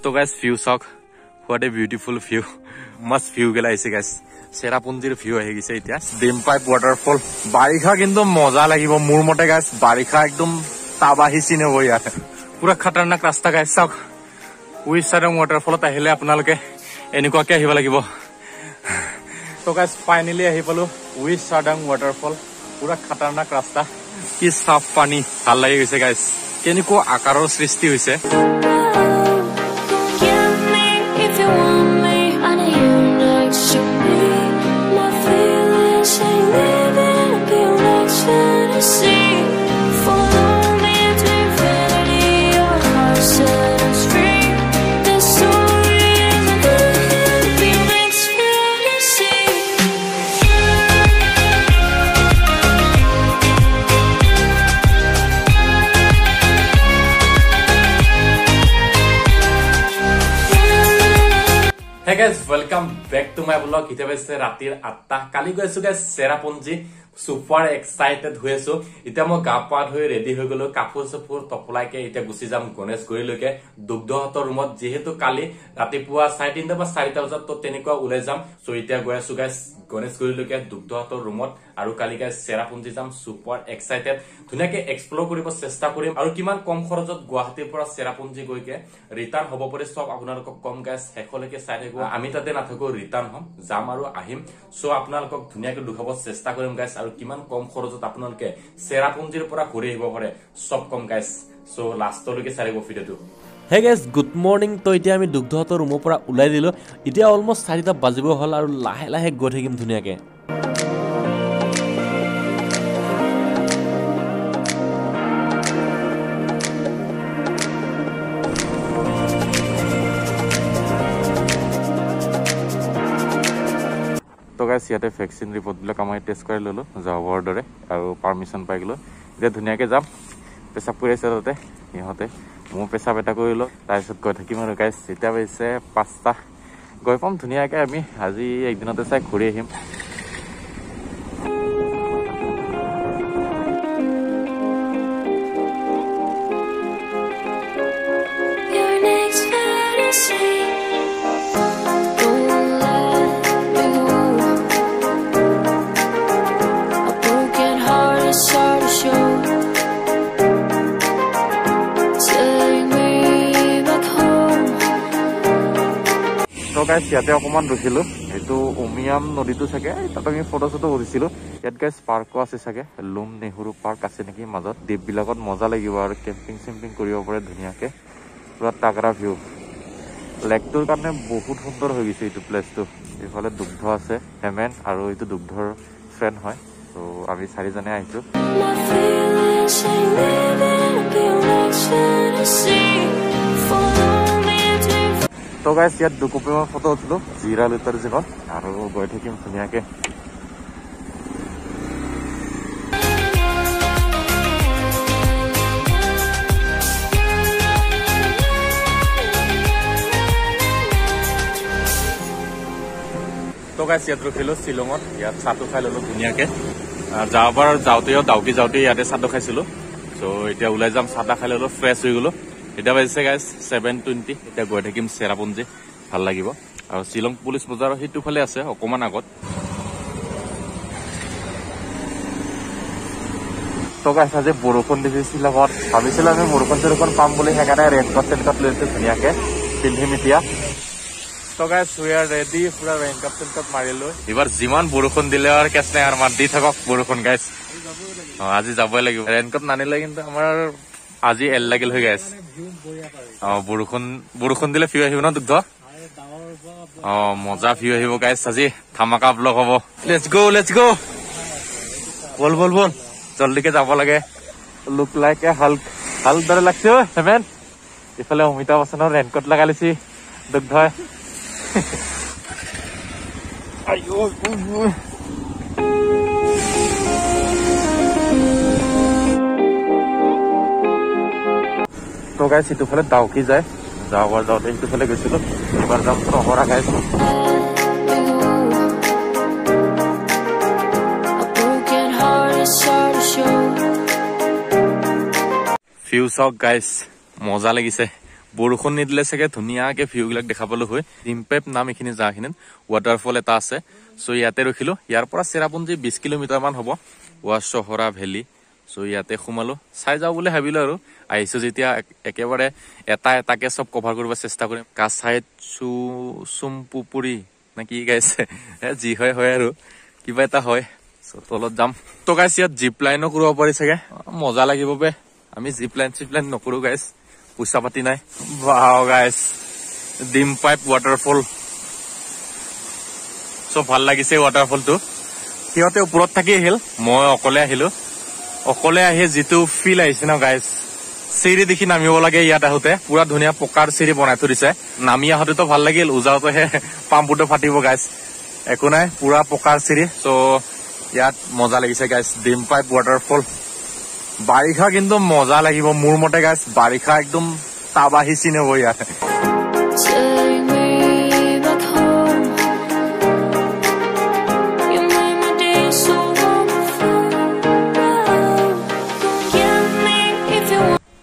তো guys view চাওক, what a beautiful view, মস্ত ভিউ গেলা আহিছে গাইজ। চেৰাপুঞ্জীৰ ভিউ আহি গৈছে এতিয়া। ডিম পাইপ ৱাটাৰফল, বাৰিষা কিন্তু মজা লাগিব মোৰ মতে গাইজ। বাৰিষা একদম তাবাহি চিন হ'ব ইয়াত। পুৰা খাতাৰনাক ৰাস্তা গাইজ। চাওক, উইচাডাং ৱাটাৰফলত আহিলে আপোনালোকে এনেকুৱাকে আহিব লাগিব। তো গাইজ ফাইনেলি আহি পালো উইচাডাং ৱাটাৰফল। পুৰা খাতাৰনাক ৰাস্তা, কি চাফ পানী, ভাল লাগি গৈছে গাইজ। কেনেকুৱা আকাৰৰ সৃষ্টি হৈছে। Get me if you want me. I need you next to me. My feelings ain't living up your next fantasy. Follow me to infinity. Your heart set us free. The story isn't ending. Be your next fantasy. Hey guys, welcome back to my vlog. এতিয়া বাজিছে ৰাতিৰ 8টা। কালি গৈ আছো guys Cherrapunji, super excited হৈ আছো। এতিয়া মই গা পা ধুই ৰেডি হৈ গলো, কাপোৰ চাপোৰ টপলাইকে এতিয়া গুচি যাম গণেশগুৰিলৈকে দুগ্ধহঁতৰ ৰুমত। যিহেতু কালি ৰাতিপুৱা 3:30 বা 4টা বজাত তো তেনেকুৱা ওলাই যাম। চ' এতিয়া গৈ আছো গাইজ গণেশগুৰিলৈকে দুগ্ধহঁতৰ ৰুমত, আৰু কালি গাইজ চেৰাপুঞ্জী যাম। ছুপাৰ এক্সাইটেড, ধুনীয়াকে এক্সপ্ল'ৰ কৰিব চেষ্টা কৰিম আৰু কিমান কম খৰচত গুৱাহাটীৰ পৰা চেৰাপুঞ্জী গৈকে ৰিটাৰ্ণ হ'ব পাৰে চব আপোনালোকক কম গাইজ। শেষলৈকে চাই থাকিব। আমি তাতে নাথাকো, ৰিটাৰ্ণ হ'ম, যাম আৰু আহিম। চ' আপোনালোকক ধুনীয়াকে দেখুৱাব চেষ্টা কৰিম গাইজ, আৰু কিমান কম খৰচত আপোনালোকে চেৰাপুঞ্জীৰ পৰা ঘূৰি আহিব পাৰে চব কম গাইজ। চ' লাষ্টলৈকে চাই থাকিব ভিডিঅ'টো। Hey guys good morning. তো এতিয়া আমি দুগ্ধহঁতৰ ৰুমৰ পৰা ওলাই দিলোঁ। এতিয়া অলমষ্ট 4টা বাজিব হ'ল আৰু লাহে লাহে গৈ থাকিম ধুনীয়াকৈ। তো গাইজ ইয়াতে ভেকচিন ৰিপৰ্টবিলাক আমাৰ টেষ্ট কৰি ল'লোঁ যাবৰ দৰে, আৰু পাৰ্মিশ্যন পাই গ'লোঁ। এতিয়া ধুনীয়াকৈ যাম। পেচাব কৰি আছে তাতে সিহঁতে, ময়ো পেচাব এটা কৰিলোঁ, তাৰপিছত গৈ থাকিম আৰু গাইজ। এতিয়া বাজিছে 5টা, গৈ পাম ধুনীয়াকৈ। আমি আজি একদিনতে চাই ঘূৰি আহিম। Your next fantasy. Don't let me go. A broken heart is hard to show. Take me back home. তো গাইজ ইয়াতে অকণমান ৰখিলোঁ, এইটো উমিয়াম নদীটো চাগে, তাত আমি ফটো চটো উঠিছিলোঁ। ইয়াত গাইজ পাৰ্কো আছে চাগে, লুম নেহৰু পাৰ্ক আছে নেকি মাজত। দ্বীপবিলাকত মজা লাগিব আৰু কেম্পিং চেম্পিং কৰিব পাৰে ধুনীয়াকে, পুৰা তাগৰা ভিউ। লেকটোৰ কাৰণে বহুত সুন্দৰ হৈ গৈছে এইটো প্লেচটো। এইফালে দুগ্ধ আছে, হেমেন আৰু এইটো দুগ্ধৰ ফ্ৰেণ্ড হয়। ত' আমি চাৰিজনে আহিছোঁ। My feelings ain't living up your next fantasy. Follow me to তো গাইজ ইয়াত দুকপিমান ফটো উঠিলোঁ জিৰা লুইতৰ জীৱন, আৰু গৈ থাকিম ধুনীয়াকে। তো গাইজ ইয়াত ৰখিলোঁ শ্বিলঙত, ইয়াত চাহটো খাই ল'লোঁ ধুনীয়াকে। যোৱাবাৰ যাওঁতেও ডাউকি যাওঁতে ইয়াতে চাহটো খাইছিলোঁ। চ' এতিয়া ওলাই যাম, চাহ তাহ খাই ল'লোঁ, ফ্ৰেছ হৈ গ'লোঁ। এতিয়া বাজিছে গাইজ 7:20। এতিয়া গৈ থাকিম চেৰাপুঞ্জী, ভাল লাগিব। আৰু শ্বিলং পুলিচ বজাৰৰ সেইটো ফালে আছে অকণমান আগত। তো গাইজ আজি বৰষুণ দিছে শ্বিলঙত, ভাবিছিলোঁ আমি বৰষুণ চৰষুণ পাম বুলি, সেইকাৰণে ৰেইনকোট চেইনকোট লৈ আছোঁ ধুনীয়াকে পিন্ধিম এতিয়া। তো গাইজ we are ready, পুৰা ৰেইনকোট চেইনকোট মাৰিলো। এইবাৰ যিমান বৰষুণ দিলে আৰু কেচ নাই আৰু, মাত দি থাকক বৰষুণ গাইজ। আজি যাবই লাগিব, ৰেইনকোট নানিলে কিন্তু আমাৰ আজি এল লাগিল হৈ গাইজ। বৰষুণ দিলে ভিউ আহিব ন দুগ্ধ? মজা ভিউ আহিব গাইজ, আজি ধামাকা ব্লগ হ'ব। Let's go, let's go, বল বল বল, জল্দিকে যাব লাগে। Look like a Hulk, Hulk দৰে লাগছে ঐ হেমেন। ইফালে অমিতাভ বচ্চনৰ ৰেইনকোট লগাই লৈছি দুগ্ধই। তো গাইজ সিটোফালে ডাউকি যায়, যোৱাবাৰ যাওঁতে সিটোফালে গৈছিলো, এইবাৰ যাম ৰহৰা guys. A broken heart is hard to show. View চাওক গাইজ, মজা লাগিছে। বৰষুণ নিদিলে চাগে ধুনীয়াকে ভিউবিলাক দেখা পালো হয়। ডিমপেপ নাম এইখিনি জেগাখিনিত ৱাটাৰফল এটা আছে। চ' ইয়াতে ৰখিলো। ইয়াৰ পৰা চেৰাপুঞ্জী 20 কিলোমিটাৰ মান হ'ব, ৱাছহৰা ভেলী। চ' ইয়াতে সোমালো, চাই যাওঁ বুলি ভাবিলো আৰু আহিছো যেতিয়া একেবাৰে এটা এটাকে চব কভাৰ কৰিব চেষ্টা কৰিম। কাছাইত চুম্পুপুৰি নে কি গাইছে, যি হয় হয় আৰু কিবা এটা হয়। চ' তলত যাম। তো গাইছ ইয়াত জিপ লাইনো কৰিব পাৰি চাগে, মজা লাগিব বে। আমি জিপ লাইন চিপ লাইন নকৰো গাইছ, পইচা পাতি নাই। বাও গাইছ, ডিম পাইপ ৱাটাৰফল, চব ভাল লাগিছে ৱাটাৰফলটো। সিহঁতে ওপৰত থাকি আহিল, মই অকলে আহিলো। অকলে আহি যিটো ফিল আহিছে ন গাইছ, চিৰি দেখি নামিব লাগে ইয়াত আহোতে। পুৰা ধুনীয়া পকাৰ চিৰি বনাই থৈ দিছে। নামি আহোতেতো ভাল লাগিল, উজাওতেহে পাম্পুটো ফাটিব গাইছ। একো নাই, পুৰা পকাৰ চিৰি। চ' ইয়াত মজা লাগিছে গাইছ, ডিম পাইপ ৱাটাৰফল। বাৰিষা কিন্তু মজা লাগিব মোৰ মতে গাইছ, বাৰিষা একদম তাবাহি চিন হ'ব ইয়াত।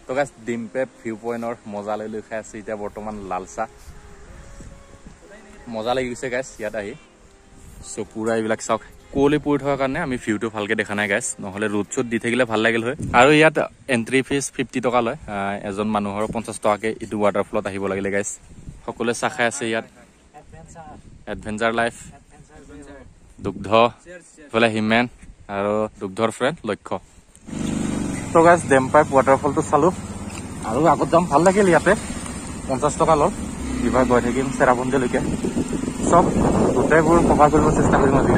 তো গাইছ ডিমপেপ ভিউ পইণ্টৰ মজা লৈ লৈ খাই আছে এতিয়া বৰ্তমান লাল চাহ। মজা লাগি গৈছে গাইছ ইয়াত আহি। চ' পুৰা এইবিলাক চাওক, কুঁৱলী পৰি থকাৰ কাৰণে আমি ভিউটো ভালকে দেখা নাই গাইছ, নহ'লে ৰ'দ চ'দ দি থাকিলে ভাল লাগিল হয়। আৰু ইয়াত এণ্ট্ৰি ফিজ 50 টকা লয়, এজন মানুহৰ 50 টকাকে এইটো ৱাটাৰফলত আহিব লাগিলে গাইছ। সকলোৱে চাহ খাই আছে ইয়াত। এডভেঞ্চাৰ লাইফ, দুগ্ধ, ইফালে হিমেন আৰু দুগ্ধৰ ফ্ৰেণ্ড লক্ষ্য। তো গাইছ ডেম পাইপ ৱাটাৰফলটো চালো আৰু আগত যাম, ভাল লাগিল। ইয়াতে 50 টকা ল'ল। কিবা গৈ থাকিম চেৰাপুঞ্জীলৈকে, চব গোটেইবোৰ কভাৰ কৰিব চেষ্টা কৰিম আজি।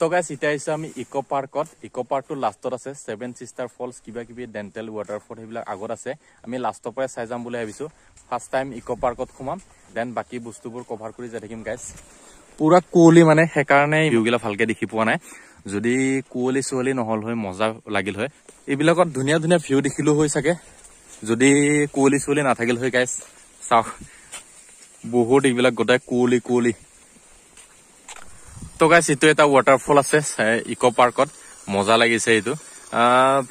তো গাইছ এতিয়া আহিছো আমি ইক' পাৰ্কত। ইক' পাৰ্কটো লাষ্টত আছে, ছেভেন চিষ্টাৰ ফলছ কিবা কিবি ডেণ্টেল ৱাটাৰফল সেইবিলাক আগত আছে। আমি লাষ্টৰ পৰাই চাই যাম বুলি ভাবিছো। ফাৰ্ষ্ট টাইম ইক' পাৰ্কত সোমাম, then বাকী বস্তুবোৰ কভাৰ কৰি যাই থাকিম গাইছ। পুৰা কুঁৱলী মানে, সেইকাৰণে ভিউগিলা ভালকে দেখি পোৱা নাই। যদি কুঁৱলী চুৱলী নহল হয় মজা লাগিল হয়। এইবিলাকত ধুনীয়া ধুনীয়া ভিউ দেখিলো হয় চাগে, যদি কুঁৱলী চুৱলী নাথাকিল হয় গাইছ। চাওক বহুত এইবিলাক গোটেই কুঁৱলী কুঁৱলী। তো গাইছ এইটো এটা ৱাটাৰফল আছে ইক' পাৰ্কত, মজা লাগিছে এইটো।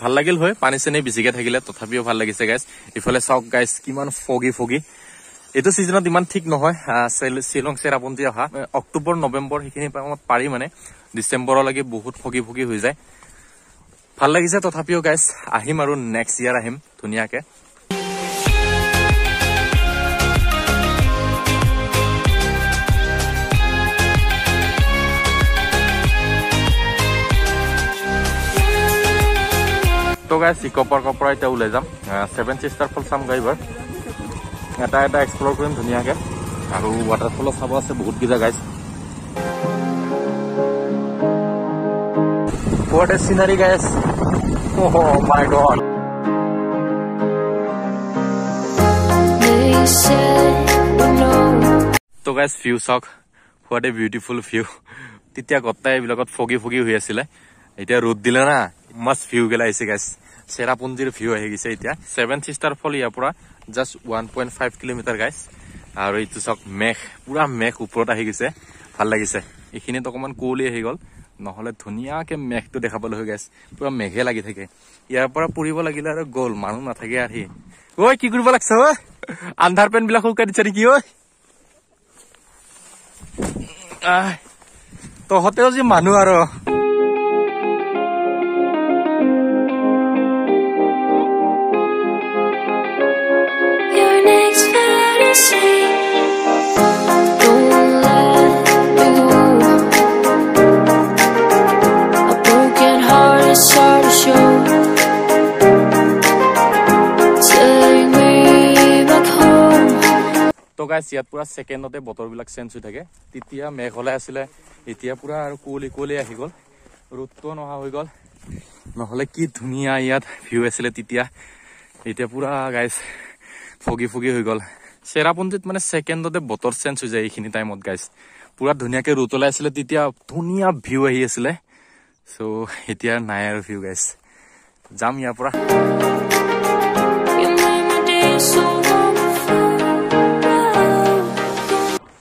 ভাল লাগিল হয় পানী চানী বেছিকে থাকিলে, তথাপিও ভাল লাগিছে গাইছ। ইফালে চাওক গাইছ কিমান ফগি ফগি। এইটো চিজনত ইমান ঠিক নহয়, শ্বিলং চেৰাপুঞ্জী অহা অক্টোবৰ নৱেম্বৰ সেইখিনি টাইমত পাৰি, মানে ডিচেম্বৰলৈকে বহুত ফগি ফগি হৈ যায়। ভাল লাগিছে তথাপিও গাইছ, আহিম আৰু নেক্সট ইয়াৰ আহিম ধুনীয়াকে। তো গাইছ ইক' পাৰ্কৰ পৰা এতিয়া ওলাই যাম, ছেভেন চিষ্টাৰ ফল চাম গাই। এইবাৰ এটা এটা এক্সপ্ল'ৰ কৰিম ধুনীয়াকে। আৰু ৱাটাৰফলো চাব আছে বহুতকেইটা guys. What a scenery guys, oh my god. তো গাইছ ভিউ চাওক, what a beautiful view. তেতিয়া গোটেই এইবিলাকত ফগি ফগি হৈ আছিলে, এতিয়া ৰ'দ দিলে না, মাছ ভিউ গেলা আহিছে গাইছ। চেৰাপুঞ্জীৰ ভিউ আহি গৈছে এতিয়া। ছেভেন চিষ্টাৰ ফল ইয়াৰ পৰা জাষ্ট 1.5 কিলোমিটাৰ গাইছ। আৰু এইটো চাওক মেঘ, পুৰা মেঘ ওপৰত আহি গৈছে, ভাল লাগিছে। এইখিনিত অকণমান কুঁৱলী আহি গ'ল, নহ'লে ধুনীয়াকে মেঘটো দেখা পালো হয় গাইছ। পুৰা মেঘে লাগি থাকে। ইয়াৰ পৰা পৰিব লাগিলে আৰু গ'ল, মানুহ নাথাকে আৰু সি। ঐ কি কৰিব লাগছে ঐ, আন্ধাৰ পেণ্ট বিলাক শুকাই দিছে নেকি ঐ? তহঁতেও যি মানুহ আৰু। তো গাইছ ইয়াত পুৰা ছেকেণ্ডতে বতৰবিলাক চেঞ্জ হৈ থাকে। তেতিয়া মেঘ ওলাই আছিলে, এতিয়া পুৰা আৰু কুঁৱলী কুঁৱলী আহি গ'ল। ৰ'দটোও নহা হৈ গ'ল, নহ'লে কি ধুনীয়া ইয়াত ভিউ আছিলে তেতিয়া। এতিয়া পুৰা গাইছ ফগি ফগি হৈ গ'ল। চেৰাপুঞ্জীত মানে ছেকেণ্ডতে বতৰ চেঞ্জ হৈ যায় এইখিনি টাইমত গাইছ। পুৰা ধুনীয়াকে ৰ'দ ওলাই আছিলে তেতিয়া, ধুনীয়া ভিউ আহি আছিলে। চ' এতিয়া নাই আৰু ভিউ গাইছ। যাম ইয়াৰ পৰা। You made my day so wonderful.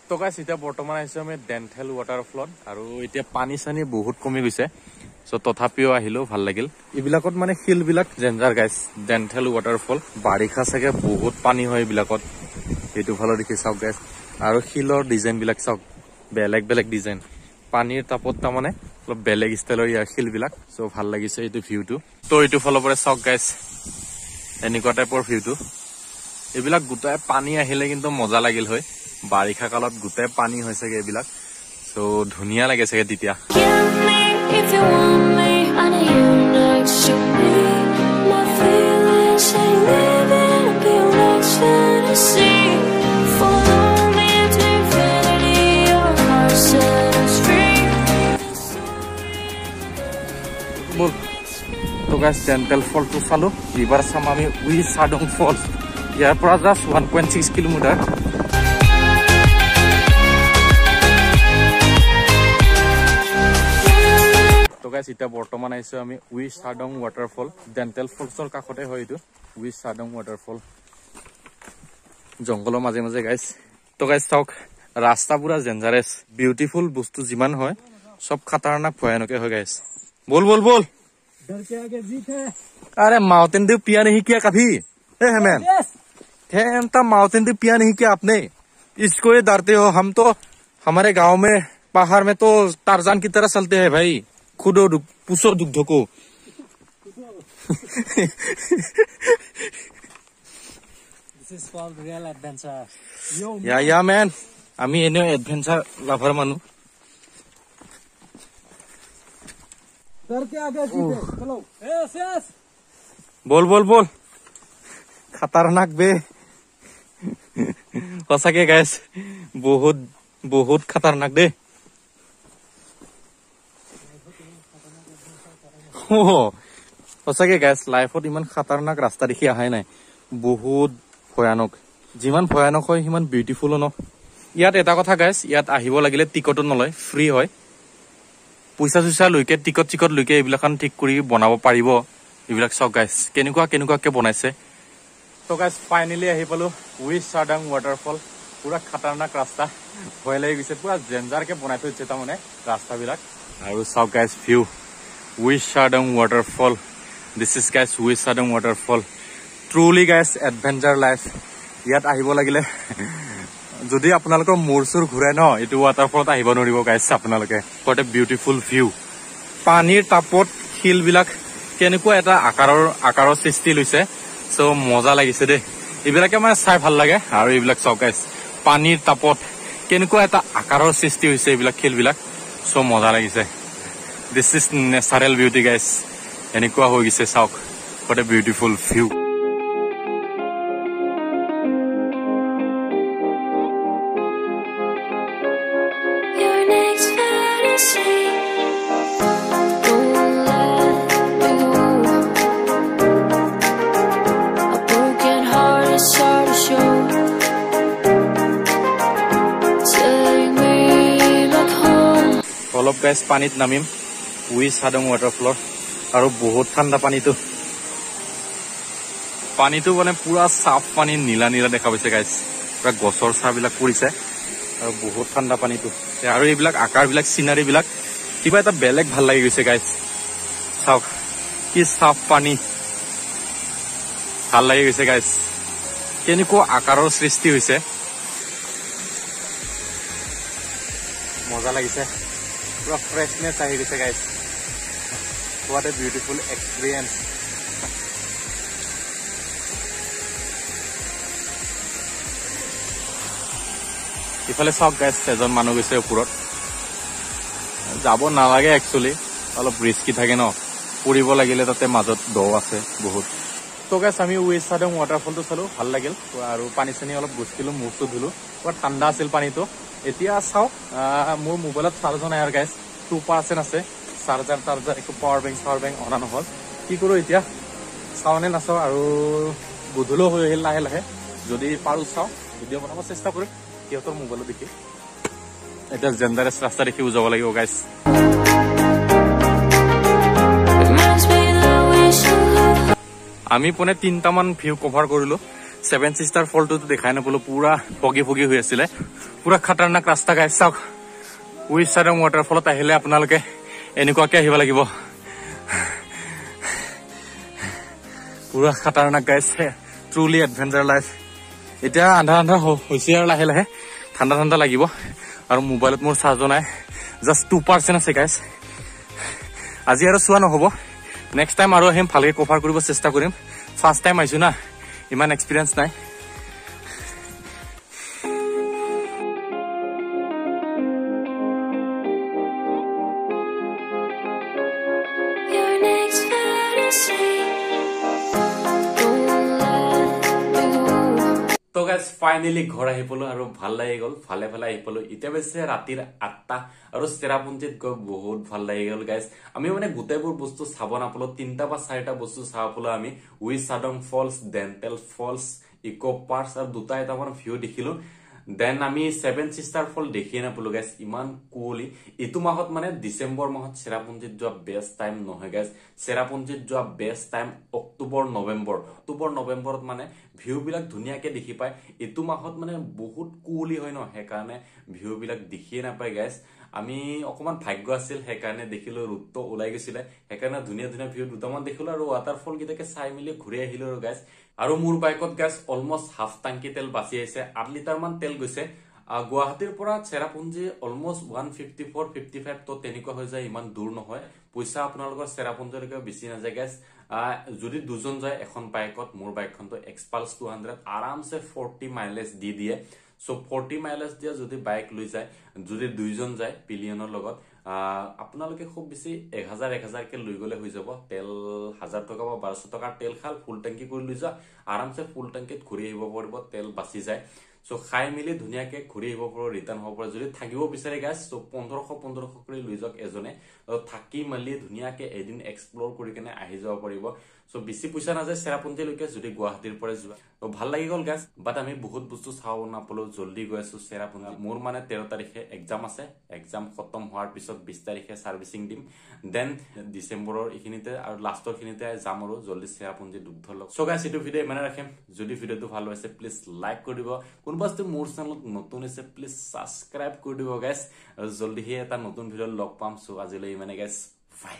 তো গাইছ এতিয়া বৰ্তমান আহিছো আমি ডেণ্টেল ৱাটাৰফলত, আৰু এতিয়া পানী চানী বহুত কমি গৈছে। চ' তথাপিও আহিলো, ভাল লাগিল। এইবিলাকত মানে শিলবিলাক ডেঞ্জাৰ গাইছ। ডেণ্টেল ৱাটাৰফল বাৰিষা চাগে বহুত পানী হয় এইবিলাকত। এইটো ফালৰ দেখি চাওক গাইছ, আৰু শিলৰ ডিজাইন বিলাক চাওক, বেলেগ বেলেগ ডিজাইন। পানীৰ তাপত তাৰমানে অলপ বেলেগ ষ্টাইলৰ ইয়াৰ শিলবিলাক। চ' ভাল লাগিছে এইটো ভিউটো। তো এইটো ফালৰ পৰা চাওক গাইছ, এনেকুৱা টাইপৰ ভিউটো। এইবিলাক গোটাই পানী আহিলে কিন্তু মজা লাগিল হয়। বাৰিষা কালত গোটেই পানী হৈ চাগে এইবিলাক। চ' ধুনীয়া লাগে চাগে তেতিয়া। Give me if you want me. I need you next to me. My feelings ain't living beyond next fantasy. Follow me to infinity. Your heart set us free. ব'ল। তো গাইছ ডেণ্টেল ফলটো চালো, এইবাৰ চাম আমি উই চাডং ফলছ। ইয়াৰ পৰা জাষ্ট 1.6 কিলোমিটাৰ। তো গাইছ এতিয়া বৰ্তমান আহিছো আমি উই চাডং ৱাটাৰফল। ডেণ্টেল ফলছৰ কাষতে হয় এইটো উই চাডং ৱাটাৰফল, জংঘলৰ মাজে মাজে গাইছ। তো গাইছ চাওক, ৰাস্তা পুৰা ডেঞ্জাৰাছ। বিউটিফুল বস্তু যিমান হয় চব খাতাৰনাক ভয়ানকে হয় গাইছ। বল বল বল। अरे माउंटेन ड्यू पिया नहीं क्या कभी? ए हेमन, हेमता माउंटेन ड्यू पिया नहीं क्या आपने? इसको ये डरते हो? हम तो हमारे गांव में पहाड़ में तो टारजान की तरह चलते हैं भाई। खुदो पुसो दुग्ध को। This is called real adventure. Yo, yeah yeah man, আমি এনেও এডভেঞ্চাৰ লাভাৰ মানুহ। डर के आगे जीत है। चलो। Yes, yes. বল বল বল, খাতাৰনাক বে। সঁচাকে গাইছ বহুত বহুত খাতাৰনাক দেই। সঁচাকে গাইছ লাইফত ইমান খাতাৰনাক ৰাস্তা দেখি অহাই নাই। বহুত ভয়ানক, যিমান ভয়ানক হয় সিমান বিউটিফুলো ন। ইয়াত এটা কথা গাইছ, ইয়াত আহিব লাগিলে টিকটো নলয়, ফ্ৰী হয়। পইচা চইচা লৈকে টিকট চিকট লৈকে এইবিলাকখন ঠিক কৰি বনাব পাৰিব। এইবিলাক চাওক গাইছ কেনেকুৱা কেনেকুৱাকে বনাইছে। তো গাইছ ফাইনেলি আহি পালো উই চাডাং ৱাটাৰফল। পুৰা খাতাৰনাক ৰাস্তা, ভয় লাগি গৈছে। পুৰা ডেঞ্জাৰকে বনাই থৈ দিছে তাৰমানে ৰাস্তাবিলাক। আৰু চাওক guys view, Wei Sawdong waterfall. This is guys Wei Sawdong waterfall. Truly guys adventure life. ইয়াত আহিব লাগিলে যদি আপোনালোকৰ মূৰ চুৰ ঘূৰাই ন, এইটো ৱাটাৰফলত আহিব নোৱাৰিব গাইছ আপোনালোকে। What a beautiful view. পানীৰ তাপত শিলবিলাক কেনেকুৱা এটা আকাৰৰ সৃষ্টি লৈছে। চ' মজা লাগিছে দেই। এইবিলাকে মানে চাই ভাল লাগে। আৰু এইবিলাক চাওক গাইছ, পানীৰ তাপত কেনেকুৱা এটা আকাৰৰ সৃষ্টি হৈছে এইবিলাক শিলবিলাক। চ' মজা লাগিছে। This is natural beauty guys. এনেকুৱা হৈ গৈছে চাওক, what a beautiful view. Your next fantasy. Don't let me go. A broken heart is hard to show. Take me back home. অলপ গাইছ পানীত নামিম উই চাডং ৱাটাৰফলৰ, আৰু বহুত ঠাণ্ডা পানীটো। পানীটো মানে পুৰা চাফ পানী, নীলা নীলা দেখা পাইছে গাইছ। পুৰা গছৰ ছাঁবিলাক পৰিছে আৰু বহুত ঠাণ্ডা পানীটো। আৰু এইবিলাক আকাৰবিলাক, চিনাৰীবিলাক কিবা এটা বেলেগ ভাল লাগি গৈছে গাইছ। চাওক কি চাফ পানী, ভাল লাগি গৈছে গাইছ। কেনেকুৱা আকাৰৰ সৃষ্টি হৈছে, মজা লাগিছে। পুৰা ফ্ৰেছনেছ আহি গৈছে guys. What a beautiful experience. ইফালে চাওক গাইছ, এজন মানুহ গৈছে ওপৰত। যাব নালাগে একচুৱেলি, অলপ ৰিস্কি থাকে ন, পৰিব লাগিলে তাতে মাজত দ আছে বহুত। তো গাইছ আমি উই চাডং ৱাটাৰফলটো চালো, ভাল লাগিল। আৰু পানী চানী অলপ গুচকিলো, মুখ চুখ ধুলো, পুৰা ঠাণ্ডা আছিল পানীটো। এতিয়া চাওক, মোৰ মোবাইলত চাৰ্জো নাই আৰু গাইছ, 2% আছে। চাৰ্জাৰ তাৰ্জাৰ একো পাৱাৰ বেংক অনা নহ'ল। কি কৰোঁ এতিয়া, চাওঁ নে নাচাওঁ? আৰু গধূলিও হৈ আহিল লাহে লাহে, যদি পাৰোঁ চাওঁ, ভিডিঅ' বনাব চেষ্টা কৰিম সিহঁতৰ মোবাইলত দেখি। এতিয়া জেণ্ডাৰেছ ৰাস্তা দেখি যাব লাগিব গাইছ। আমি পোনে 3টামান ভিউ কভাৰ কৰিলো। ছেভেন চিষ্টাৰ ফলটোতো দেখাই নাপালো, পুৰা ফগি ফগি হৈ আছিলে, পুৰা খাতাৰনাক ৰাস্তা গাইছ। চাওক, উইচাডং ৱাটাৰফলত আহিলে আপোনালোকে এনেকুৱাকে আহিব লাগিব, পুৰা খাতাৰনাক গাইছ, ট্ৰুলি এডভেঞ্চাৰ লাইফ। এতিয়া আন্ধা আন্ধা হৈছে আৰু লাহে লাহে ঠাণ্ডা ঠাণ্ডা লাগিব। আৰু মোবাইলত মোৰ চাৰ্জো নাই, জাষ্ট 2% আছে গাইছ। আজি আৰু চোৱা নহ'ব, নেক্সট টাইম আৰু আহিম, ভালকে কভাৰ কৰিব চেষ্টা কৰিম। ফাৰ্ষ্ট টাইম আহিছো না, ইমান এক্সপিৰিয়েঞ্চ নাই। তো গাইজ ফাইনেলি ঘৰ আহি পালো আৰু ভাল লাগি গ'ল, ভালে ভালে আহি পালো। এতিয়া বেছি ৰাতিৰ 8টা আৰু চেৰাপুঞ্জীত গৈ বহুত ভাল লাগি গ'ল গাইজ। আমি মানে গোটেইবোৰ বস্তু চাব নাপালো, 3টা বা 4টা বস্তু চাব পালো আমি। Weisawdong falls, dental falls, eco park আৰু দুটা এটামান ভিউ দেখিলো। দেন আমি ছেভেন চিষ্টাৰ ফল দেখিয়ে নাপালো গাইজ, ইমান কুঁৱলী। এইটো মাহত মানে ডিচেম্বৰ মাহত চেৰাপুঞ্জীত যোৱা বেষ্ট টাইম নহয় গাইজ। চেৰাপুঞ্জীত যোৱা বেষ্ট টাইম অক্টোবৰ নৱেম্বৰ। অক্টোবৰ নৱেম্বৰত মানে ভিউ বিলাক ধুনীয়াকে দেখি পায়। এইটো মাহত মানে বহুত কুঁৱলী হয় ন, সেইকাৰণে ভিউ বিলাক দেখিয়ে নাপায় গাইজ। আমি অকমান ভাগ্য আছিল, সেইকাৰণে দেখিলো, ৰ'দটো ওলাই গৈছিলে, সেইকাৰণে ধুনীয়া ধুনীয়া ভিউ দুটামান দেখিলো আৰু ৱাটাৰফল কেইটাকে চাই মেলি ঘূৰি আহিলো আৰু গাইজ। আৰু মোৰ বাইকত গাইজ অলমষ্ট হাফ টাংকি তেল বাচি আহিছে, 8 লিটাৰ মান তেল গৈছে। গুৱাহাটীৰ পৰা চেৰাপুঞ্জী অলমষ্ট 154-55 তো তেনেকুৱা হৈ যায়, ইমান দূৰ নহয়। পইচা আপোনালোকৰ চেৰাপুঞ্জীলৈকে বেছি নাযায় গাইজ। যদি দুজন যায় এখন বাইকত, মোৰ বাইকখনতো এক্সপালছ 200 আৰামছে 40 মাইলেজ দি দিয়ে। চ' 40 মাইলেজ দিয়া যদি বাইক লৈ যায়, যদি দুইজন যায় পিলিয়নৰ লগত, আপোনালোকে খুব বেছি 1000-1000কে লৈ গ'লে হৈ যাব। তেল 1000 টকা বা 1200 টকাৰ তেল খাল ফুল টেংকি কৰি লৈ যোৱা, আৰামছে ফুল টেংকিত ঘূৰি আহিব পাৰিব, তেল বাচি যায়। চ' খাই মেলি ধুনীয়াকে ঘূৰি আহিব পাৰিব, ৰিটাৰ্ণ হ'ব পাৰিব। যদি থাকিব বিচাৰে গাইজ, চ' 1500-1500 কৰি লৈ যাওক এজনে, থাকি মেলি ধুনীয়াকে এদিন এক্সপ্ল'ৰ কৰি কেনে আহি যাব পাৰিব। চ' বেছি পইচা নাযায় চেৰাপুঞ্জীলৈকে যদি গুৱাহাটীৰ পৰা যোৱা। ভাল লাগি গ'ল গাইজ, বাট আমি বহুত বস্তু চাব নাপালো, জল্দি গৈ আছো চেৰাপুঞ্জী। মোৰ মানে 13 তাৰিখে এক্সাম আছে, এক্সাম খতম হোৱাৰ পিছত 20 তাৰিখে চাৰ্ভিচিং দিম, then ডিচেম্বৰৰ এইখিনিতে আৰু লাষ্টৰখিনিতে যাম আৰু জল্দি চেৰাপুঞ্জী দুগ্ধ লগ। চ' গাইজ এইটো ভিডিঅ' ইমানে ৰাখিম। যদি ভিডিঅ'টো ভাল হৈছে প্লিজ লাইক কৰি দিব, কোনোবা যদি মোৰ চেনেলত নতুন হৈছে প্লিজ ছাবস্ক্ৰাইব কৰি দিব গাইজ। আৰু জল্দিহে এটা নতুন ভিডিঅ'ত লগ পাম। চ' আজিলৈ ইমানে গাইজ, বাই।